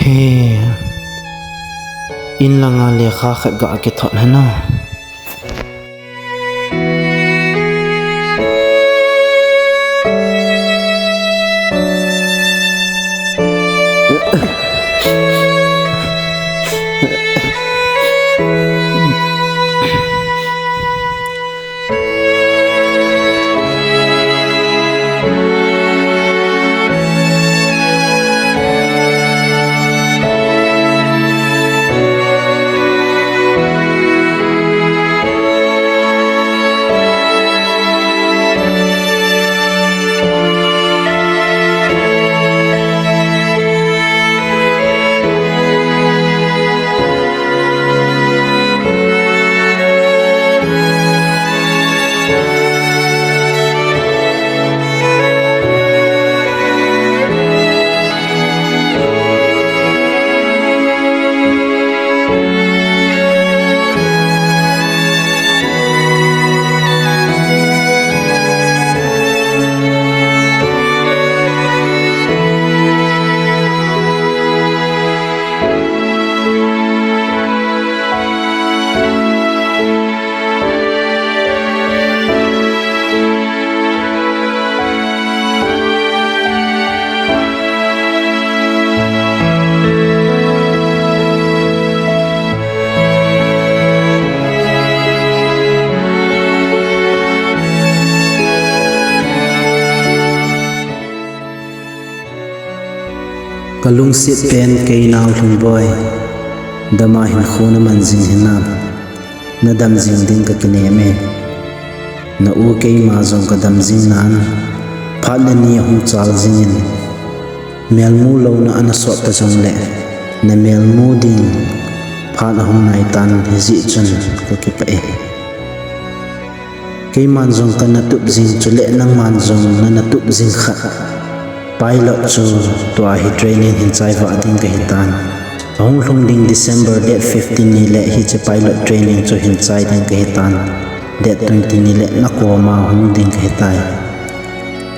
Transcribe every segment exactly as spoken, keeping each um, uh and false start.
Eh, in langa lekha khat ga kithot hena. Kalungset pen kei nao Lhungboi, dama hinkho naman jing hinam, nadam jing ding kakinem e. Na u keima jong kadam jing nan, phat le ni ahung chal jingin, melmu louna ana sot ta jongle, namelmu ding phat ahung naitan, hijeh chun kakipah e. Keiman jong kana tup jing, chule nangman jong nana tup jing khat. Pilot chu tua hi training hin chai vah ding kahitan. Ahung lhung ding December date fifteen ni le hiche pilot training chu hin chai ding kahitan. Date twenty ni le nakoma hung ding kahitai.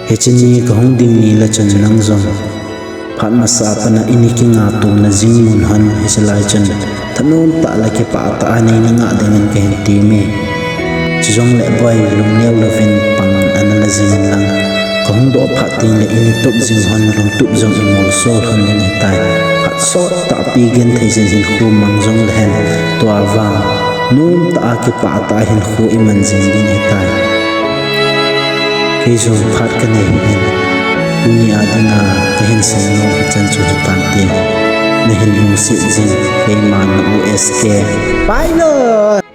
Hiche ni kahung ding ni le chun nang jong phat masa a pat a ini kinga tona jing mun hon hiche lai chun thanom tah le kipah tah a neina ngah dingin kahin temme. Chujongle boi, lungneo louvin pang ana la jingin lang, kahung doh phat tengle ini tup jing hon lungtup jong imolso lhon ding ahitai. Phat sot tah pi genthei jin hinkho mang jongle hen, tua vang nom tah a kipah tah a hinkho iman jing ding ahitai. Kei jong phat kanei hin, tuni a dinga kahin seinom hichan chu hitante. Nahin lungset jing, keima na u S K Pilot.